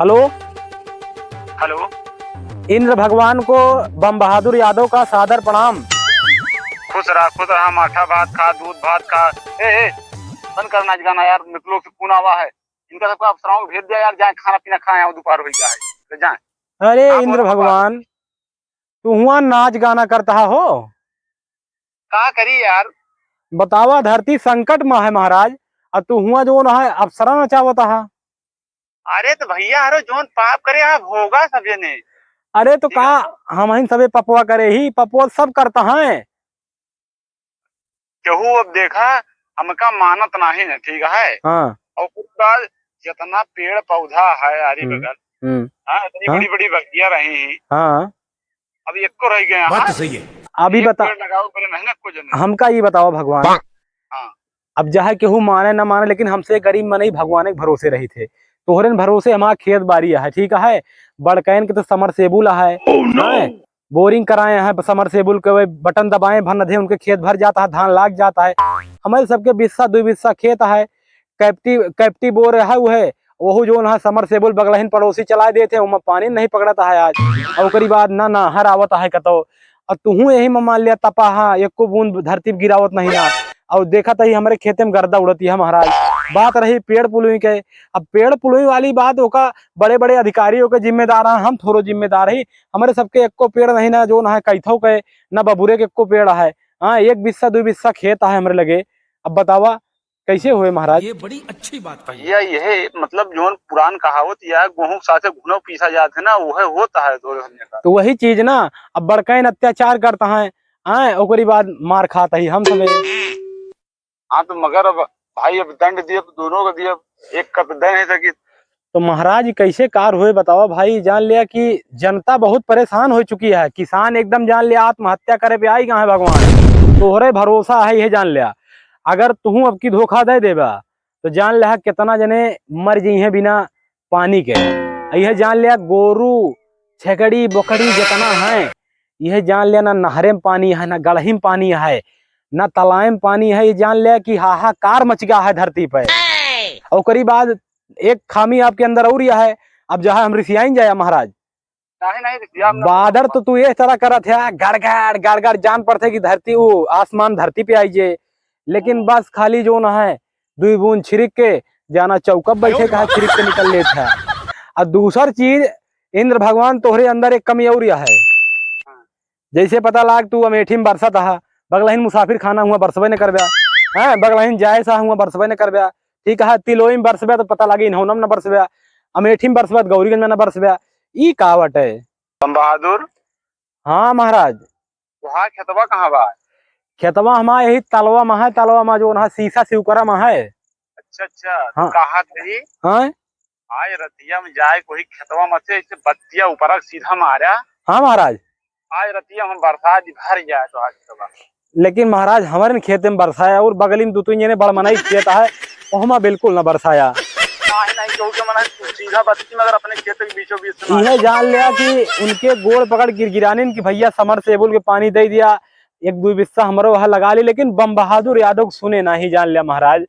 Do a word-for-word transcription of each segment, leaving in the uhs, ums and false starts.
हेलो। हेलो। इंद्र भगवान को बम बहादुर यादव का सादर प्रणाम। खुश रहा, खुश रहा, माठा भात खा, दूध भात खा। ए, ए, बंद कर नाच गाना यार, मित्र लोग से फोन आवा है। इनका सबका अफसराओं को भेज दिया यार, जाए खाना पीना खाए, आओ, दोपहर हो गया है, तो जाए। अरे आप इंद्र बोलो, भगवान, तू हुआ नाच गाना करता हो? का करी यार? बतावा, धरती संकट में है महाराज, और तू हुआ जो है अफसरा नचावत है। अरे तो भैया, हरो जोन पाप करे आप होगा सब जने। अरे तो ठीक है। का हम ही सबे पपवा करे ही, पपवा सब करता है। केहू अब देखा, हमका मानत नाही है, ठीक है। हाँ। और ओकर बाद जितना पेड़ पौधा है आरी हम्म, बगल, हम्म। हाँ, इतनी हाँ। बड़ी बड़ी बगिया रही हैं। हाँ। अब एको रह गए हैं। बात तो सही है। अभी एक बता, पेड़ लगाओ, बोले नहीं ना, कोई जने। हमका ये बताओ भगवान। हाँ। अब चाहे केहू माने ना माने, लेकिन हमसे गरीब मनई भगवान के भरोसे रही थे। तोहरे न भरोसे हमारा खेत बारी है, ठीक है। बड़कैन के तो समरसेबुल है, Oh no! हैं? बोरिंग कराए हैं, समरसेबुल के वही बटन दबाए, भर न दे, उनके खेत भर जाता है, धान लाग जाता है। हमारे सबके बिस्सा, दुई बिस्सा खेत है, कैप्टी, कैप्टी बोर है, वो है, वहू जौन है, समरसेबुल बगलहिन पड़ोसी चलाए देते हैं, ओमा पानी नहीं पकड़ता है आज। और ओकरी बाद ना नहर आवत है कतो। और तुहू यही में मान लिया तपा, हाँ, एको बूंद धरती पे गिरावत नहीं ना। और देखत ही हमरे खेते में गर्दा उड़त है महाराज। बात रही पेड़ पुलुई के, अब पेड़ पुलुई वाली बात, ओका बड़े बड़े अधिकारी ओके जिम्मेदार हैं, हम थोड़ो जिम्मेदार ही। हमरे सबके एको पेड़ नहीं ना, जौन है कैथो के, ना बबुरे के एको पेड़ है। हाँ, एक बिस्सा, दुई बिस्सा खेत है हमरे लगे। अब बतावा, कैसे हुए महाराज? ये बड़ी अच्छी बात कही। भैया, यह मतलब जौन पुरान कहावत या, "गेहूं के साथे घुनो पीसा जात है ना, वह होता है थोड़े समय का।" तो वही चीज ना, अब बड़कैन अत्याचार करता है, आए, ओकरी बाद मार खाता ही हम सबे। हाँ, तो मगर अब भाई, अब दंड दिए, अब दोनों को दिए, अब एक का तो दे नहीं सकी। तो महाराज, ई कैसे कार हुए बतावा भाई, जान लिया कि जनता बहुत परेशान हो चुकी है, किसान एकदम जान लिया आत्महत्या करे पे आई गा है भगवान। तोहरे भरोसा है, यह जान लिया, अगर तुहू अब की धोखा दे देबा तो जान लिया कितना जने मर जइहें बिना पानी के। यह जान लिया गोरू, छेकड़ी, बोकड़ी जितना है, यह जान लिया ना नहरे में पानी है, ना गढ़ही में पानी है, ना तलाए में पानी है। ये जान लिया कि हाहाकार मच गया है धरती पे। ओकरी बाद एक खामी आपके अंदर और यह है, अब जहाँ हम रिसियाइन जाया महाराज, नहीं, नहीं, रिसिया हम ना बादर तो तू ये तरह करत है, गड़गड़, गड़गड़, जान पड़ते कि धरती, वो आसमान धरती पे आई जे, लेकिन हम्म। बस खाली जौन है, दुई बूंद छिड़क के जाना चौकप बैठे का है, छिड़क के निकल लेत है। और दूसर चीज, इंद्र भगवान तोहरे अंदर एक कमी और यह है। हाँ। जैसे पता लाग तू अमेठी में बरसत हा, बगलहिन मुसाफिर खाना हुआ बरसबे न करब्या, हैं, बगलहिन जाए सा हुआ बरसबे न करब्या, ठीक है, तिलोई में बरसब्या तो पता लागे इन्होंने न बरसब्या, अमेठी में बरसब्या तो गौरीगंज में न बरसब्या, ई का बाटे? बम बहादुर। हाँ महाराज। वहाँ खेतवा कहाँ बा? खेतवा हमार यही तलवा में है, तलवा में जौन है सीसा सिउकरा में है। अच्छा, अच्छा, हाँ। कहा कही? हाँ। आज रतिया में जाए कोई खेतवा में से ऐसे बत्तिया ऊपर सीधा मारा। हाँ महाराज। आज रतिया में बरसात भर जाए तो आज खेतवा। लेकिन महाराज, हमारे न खेते में बरसाया और बगली में दो तीन जने बड़ मनई खेत है, ओहमा बिल्कुल ना बरसाया। नहीं, नहीं, क्योंकि मना सीधा बत्ती मगर अपने खेत के बीचों बीच से मारा। यह जान लिया कि उनके गोड़ पकड़ गिरगिरानिन कि भैया समरसेबुल के पानी दे दिया, एक दुई बिस्सा हमरो वहाँ लगा ली, लेकिन बम बहादुर यादव के सुने नाही, जान लिया महाराज।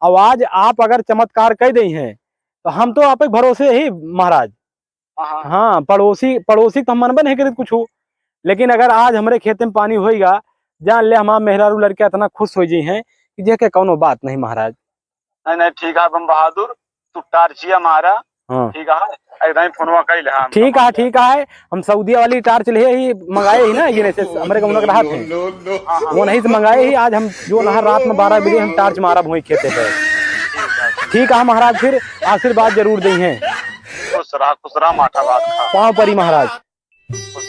अब आज आप अगर चमत्कार कह दे हैं, तो हम तो आप ही भरोसे ही महाराज। हाँ, हाँ। हाँ, पड़ोसी, पड़ोसी तो हम मनबे नहीं करित कुछ, लेकिन अगर आज हमरे खेते में पानी होइगा, जान ले हमार मेहरारू लड़के इतना खुश हो जी हैं कि जेके कौनो बात नहीं महाराज। नहीं, नहीं, ठीक है बम बहादुर, तू टार्चिया मारा। हाँ। ठीक है, एकदम फोनवा कइले हम। ठीक है, ठीक है, हम सऊदिया वाली टार्च ले ही मंगाए ही ना, ये नहीं से हमरे गौना के रहत हैं। हाँ, हाँ। वो नहीं से मंगाए ही, आज हम जो नहर रात में बारह बजे हम टार्च मारब हुई खेते पे। ठीक है महाराज, फिर आशीर्वाद जरूर देइहें। खुश रहा, खुश रहा, माठा भात खा। पाँव परी महाराज। खुश